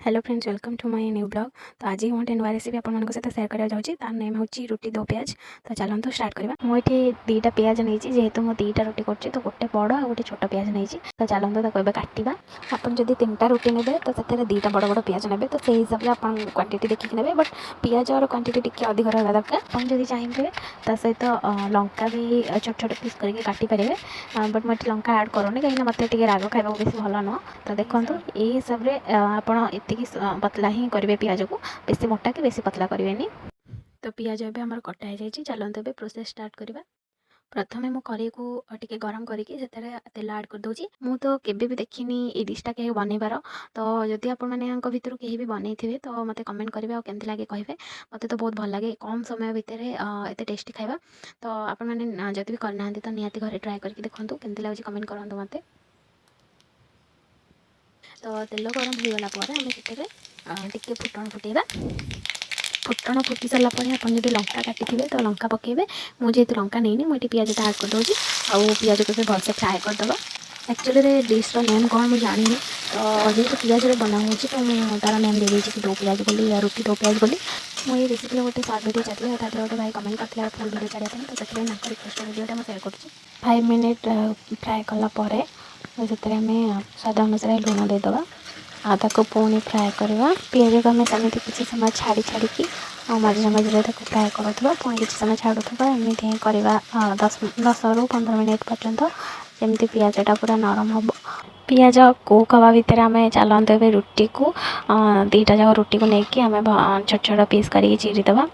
Hello friends, welcome to my new vlog। ତ ଆଜି ମୁଁ ଗୋଟେ ନୂଆ ରେସିପି ଆପଣମାନଙ୍କ ସହିତ ସେୟାର କରିବାକୁ ଯାଉଛି। ତାର ନେମ୍ ହେଉଛି ରୁଟି ଦୋ ପିଆଜ। ତ ଚାଲନ୍ତୁ ଷ୍ଟାର୍ଟ କରିବା। ମୁଁ ଏଠି ଦୁଇଟା ପିଆଜ ନେଇଛି। ଯେହେତୁ ମୁଁ ଦୁଇଟା ରୁଟି କରୁଛି, ତ ଗୋଟେ ବଡ଼ ଆଉ ଗୋଟେ ଛୋଟ ପିଆଜ ନେଇଛି। ତ ଚାଲନ୍ତୁ ତାକୁ ଏବେ କାଟିବା। ଆପଣ ଯଦି ତିନିଟା ରୁଟି ନେବେ, ତ ସେଥିରେ ଦୁଇଟା ବଡ଼ ବଡ଼ ପିଆଜ ନେବେ। ତ ସେଇ ହିସାବରେ ଆପଣ କ୍ୱାଣ୍ଟିଟି ଦେଖିକି ନେବେ, ବଟ୍ ପିଆଜର କ୍ୱାଣ୍ଟିଟି ଟିକେ ଅଧିକ ରହିବା ଦରକାର। ଆପଣ ଯଦି ଚାହିଁବେ, ତା ସହିତ ଲଙ୍କା ବି ଛୋଟ ଛୋଟ ପିସ୍ କରିକି କାଟିପାରିବେ, ବଟ୍ ମୁଁ ଏଠି ଲଙ୍କା ଆଡ଼୍ କରୁନି, କାହିଁକିନା ମୋତେ ଟିକେ ରାଗ ଖାଇବାକୁ ବେଶୀ ଭଲ ନୁହଁ। ତ ଦେଖନ୍ତୁ, ଏଇ ହିସାବରେ ଆପଣ ଏତିକି ପତଲା ହିଁ କରିବେ ପିଆଜକୁ, ବେଶୀ ମୋଟା କି ବେଶୀ ପତଲା କରିବେନି। ତ ପିଆଜ ଏବେ ଆମର କଟା ହେଇଯାଇଛି। ଚାଲନ୍ତୁ ଏବେ ପ୍ରୋସେସ୍ ଷ୍ଟାର୍ଟ କରିବା। ପ୍ରଥମେ ମୁଁ କରେଇକୁ ଟିକେ ଗରମ କରିକି ସେଥିରେ ତେଲ ଆଡ଼୍ କରିଦେଉଛି। ମୁଁ ତ କେବେ ବି ଦେଖିନି ଏଇ ଡିଶ୍ଟା କେହି ବନେଇବାର। ତ ଯଦି ଆପଣମାନଙ୍କ ଭିତରୁ କେହି ବି ବନେଇଥିବେ, ତ ମୋତେ କମେଣ୍ଟ କରିବେ ଆଉ କେମିତି ଲାଗେ କହିବେ। ମୋତେ ତ ବହୁତ ଭଲ ଲାଗେ, କମ୍ ସମୟ ଭିତରେ ଏତେ ଟେଷ୍ଟି ଖାଇବା। ତ ଆପଣମାନେ ଯଦି ବି କରିନାହାନ୍ତି, ତ ନିହାତି ଘରେ ଟ୍ରାଏ କରିକି ଦେଖନ୍ତୁ। କେମିତି ଲାଗୁଛି କମେଣ୍ଟ କରନ୍ତୁ ମୋତେ। ତ ତେଲ ଗରମ ହୋଇଗଲା ପରେ ଆମେ ସେଥିରେ ଟିକେ ଫୁଟଣ ଫୁଟେଇବା। ଫୁଟଣ ଫୁଟି ସାରିଲା ପରେ ଆପଣ ଯଦି ଲଙ୍କା କାଟିଥିବେ, ତ ଲଙ୍କା ପକାଇବେ। ମୁଁ ଯେହେତୁ ଲଙ୍କା ନେଇନି, ମୁଁ ଏଠି ପିଆଜଟା ଆଡ଼୍ କରିଦେଉଛି ଆଉ ପିଆଜକୁ ଏବେ ଭଲସେ ଫ୍ରାଏ କରିଦେବା। ଆକ୍ଚୁଆଲିରେ ଡିଶ୍ର ନେମ୍ କ'ଣ ମୁଁ ଜାଣିନି। ତ ଯେହେତୁ ପିଆଜରେ ବନା ହେଉଛି, ତ ମୁଁ ତା'ର ନେମ୍ ଦେଇଦେଇଛି କି ଦୋ ପିଆଜ ବୋଲି, ରୁଟି ଦୋ ପିଆଜ ବୋଲି। ମୁଁ ଏଇ ରେସିପିର ଗୋଟେ ସର୍ଟ ଭିଡ଼ିଓ ଛାଡ଼ିଥିଲି ଆଉ ତା ଦେହରେ ଗୋଟେ ଭାଇ କମେଣ୍ଟ କରିଥିଲେ ଆଉ ଫୁଲ୍ ଭିଡ଼ିଓ ଛାଡ଼ିବା ପାଇଁ। ତ ସେଥିପାଇଁ ତାଙ୍କ ରିକ୍ୱେଷ୍ଟ ଭିଡ଼ିଓଟା ମୁଁ ସେୟାର କରୁଛି। 5 ମିନିଟ୍ ଫ୍ରାଏ କଲା ପରେ ସେଥିରେ ଆମେ ସ୍ୱାଦ ଅନୁସାରେ ଲୁଣ ଦେଇଦେବା ଆଉ ତାକୁ ପୁଣି ଫ୍ରାଏ କରିବା। ପିଆଜକୁ ଆମେ ସେମିତି କିଛି ସମୟ ଛାଡ଼ି ଛାଡ଼ିକି ଆଉ ମଝିରେ ମଝିରେ ତାକୁ ଫ୍ରାଏ କରୁଥିବା, ପୁଣି କିଛି ସମୟ ଛାଡ଼ୁଥିବା, ଏମିତି ହିଁ କରିବା 10ରୁ 15 ମିନିଟ୍ ପର୍ଯ୍ୟନ୍ତ, ଯେମିତି ପିଆଜଟା ପୁରା ନରମ ହେବ। ପିଆଜ କୁକ୍ ହେବା ଭିତରେ ଆମେ ଚାଲନ୍ତୁ ଏବେ ରୁଟିକୁ, ଦୁଇଟା ଯାକ ରୁଟିକୁ ନେଇକି ଆମେ ଛୋଟ ଛୋଟ ପିସ୍ କରିକି ଚିରିଦେବା।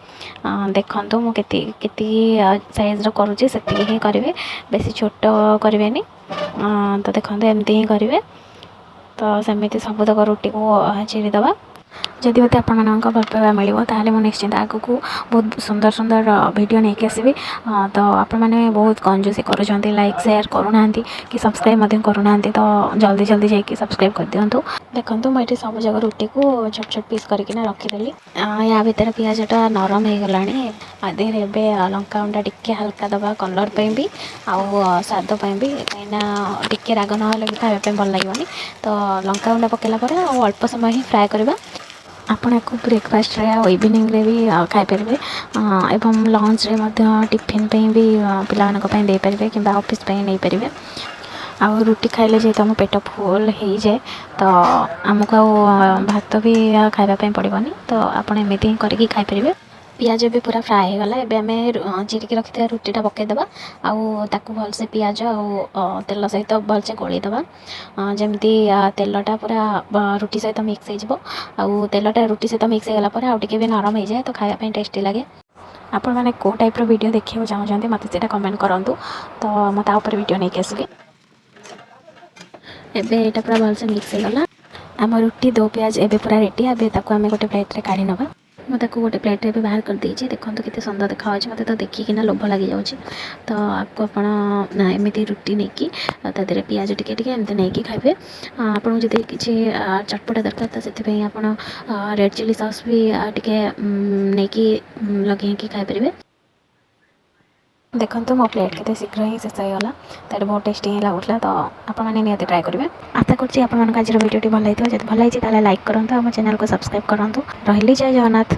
ଦେଖନ୍ତୁ, ମୁଁ କେତିକି କେତିକି ସାଇଜ୍ର କରୁଛି, ସେତିକି ହିଁ କରିବେ, ବେଶୀ ଛୋଟ କରିବେନି। ତ ଦେଖନ୍ତୁ, ଏମିତି ହିଁ କରିବେ। ତ ସେମିତି ସବୁତକ ରୁଟିକୁ ଚିରିଦେବା। ଯଦି ମୋତେ ଆପଣମାନଙ୍କ ଭଲ ପାଇବା ମିଳିବ, ତାହେଲେ ମୁଁ ନିଶ୍ଚିନ୍ତ ଆଗକୁ ବହୁତ ସୁନ୍ଦର ସୁନ୍ଦର ଭିଡ଼ିଓ ନେଇକି ଆସିବି। ତ ଆପଣମାନେ ବହୁତ କଞ୍ଜୁସି କରୁଛନ୍ତି, ଲାଇକ୍ ସେୟାର କରୁନାହାନ୍ତି କି ସବସ୍କ୍ରାଇବ୍ ମଧ୍ୟ କରୁନାହାନ୍ତି। ତ ଜଲ୍ଦି ଜଲ୍ଦି ଯାଇକି ସବସ୍କ୍ରାଇବ୍ କରିଦିଅନ୍ତୁ। ଦେଖନ୍ତୁ, ମୁଁ ଏଠି ସବୁ ଯାକ ରୁଟିକୁ ଛୋଟ ଛୋଟ ପିସ୍ କରିକିନା ରଖିଦେଲି। ୟା ଭିତରେ ପିଆଜଟା ନରମ ହେଇଗଲାଣି। ଆ ଦେହରେ ଏବେ ଲଙ୍କା ଗୁଣ୍ଡ ଟିକେ ହାଲକା ଦେବା, କଲର୍ ପାଇଁ ବି ଆଉ ସ୍ୱାଦ ପାଇଁ ବି, କାହିଁକିନା ଟିକେ ରାଗ ନହେଲେ ବି ଖାଇବା ପାଇଁ ଭଲ ଲାଗିବନି। ତ ଲଙ୍କା ଗୁଣ୍ଡ ପକାଇଲା ପରେ ଆଉ ଅଳ୍ପ ସମୟ ହିଁ ଫ୍ରାଏ କରିବା। ଆପଣ ୟାକୁ ବ୍ରେକଫାଷ୍ଟରେ ଆଉ ଇଭିନିଂରେ ବି ଖାଇପାରିବେ ଏବଂ ଲଞ୍ଚରେ ମଧ୍ୟ ଟିଫିନ୍ ପାଇଁ ବି ପିଲାମାନଙ୍କ ପାଇଁ ଦେଇପାରିବେ କିମ୍ବା ଅଫିସ୍ ପାଇଁ ନେଇପାରିବେ। ଆଉ ରୁଟି ଖାଇଲେ ଯେହେତୁ ଆମ ପେଟ ଫୁଲ୍ ହେଇଯାଏ, ତ ଆମକୁ ଆଉ ଭାତ ବି ଖାଇବା ପାଇଁ ପଡ଼ିବନି। ତ ଆପଣ ଏମିତି ହିଁ କରିକି ଖାଇପାରିବେ। ପିଆଜ ଏବେ ପୁରା ଫ୍ରାଏ ହେଇଗଲା। ଏବେ ଆମେ ଚିରିକି ରଖିଥିବା ରୁଟିଟା ପକାଇଦେବା ଆଉ ତାକୁ ଭଲସେ ପିଆଜ ଆଉ ତେଲ ସହିତ ଭଲସେ ଗୋଳେଇଦେବା, ଯେମିତି ତେଲଟା ପୁରା ରୁଟି ସହିତ ମିକ୍ସ ହେଇଯିବ। ଆଉ ତେଲଟା ରୁଟି ସହିତ ମିକ୍ସ ହେଇଗଲା ପରେ ଆଉ ଟିକେ ବି ନରମ ହେଇଯାଏ, ତ ଖାଇବା ପାଇଁ ଟେଷ୍ଟି ଲାଗେ। ଆପଣମାନେ କେଉଁ ଟାଇପ୍ର ଭିଡ଼ିଓ ଦେଖିବାକୁ ଚାହୁଁଛନ୍ତି, ମୋତେ ସେଇଟା କମେଣ୍ଟ କରନ୍ତୁ। ତ ମୁଁ ତା ଉପରେ ଭିଡ଼ିଓ ନେଇକି ଆସିବି। ଏବେ ଏଇଟା ପୁରା ଭଲସେ ମିକ୍ସ ହେଇଗଲା। ଆମ ରୁଟି ଦୋ ପିଆଜ ଏବେ ପୁରା ରେଡ଼ି। ଏବେ ତାକୁ ଆମେ ଗୋଟେ ପ୍ଲେଟ୍ରେ କାଢ଼ି ନେବା। ମୁଁ ତାକୁ ଗୋଟେ ପ୍ଲେଟ୍ରେ ଏବେ ବାହାର କରିଦେଇଛି। ଦେଖନ୍ତୁ, କେତେ ସୁନ୍ଦର ଦେଖାଯାଉଛି। ମୋତେ ତ ଦେଖିକିନା ଲୋଭ ଲାଗିଯାଉଛି। ତ ଆକୁ ଆପଣ ଏମିତି ରୁଟି ନେଇକି ତା ଦେହରେ ପିଆଜ ଟିକେ ଟିକେ ଏମିତି ନେଇକି ଖାଇବେ। ଆପଣଙ୍କୁ ଯଦି କିଛି ଚଟପଟା ଦରକାର, ତ ସେଥିପାଇଁ ଆପଣ ରେଡ଼୍ ଚିଲି ସସ୍ ବି ଟିକେ ନେଇକି ଲଗେଇକି ଖାଇପାରିବେ। ଦେଖନ୍ତୁ, ମୋ ପ୍ଲେଟ୍ କେତେ ଶୀଘ୍ର ହିଁ ଶେଷ ହେଇଗଲା। ତ ଏଇଟା ବହୁତ ଟେଷ୍ଟି ହିଁ ଲାଗୁଥିଲା। ତ ଆପଣମାନେ ନିହାତି ଟ୍ରାଏ କରିବେ। ଆଶା କରୁଛି ଆପଣମାନଙ୍କୁ ଆଜିର ଭିଡ଼ିଓଟି ଭଲ ହେଇଥିବ। ଯଦି ଭଲ ହେଇଛି, ତାହେଲେ ଲାଇକ୍ କରନ୍ତୁ ଆଉ ମୋ ଚ୍ୟାନେଲକୁ ସବସ୍କ୍ରାଇବ୍ କରନ୍ତୁ। ରହିଲି, ଜୟ ଜଗନ୍ନାଥ।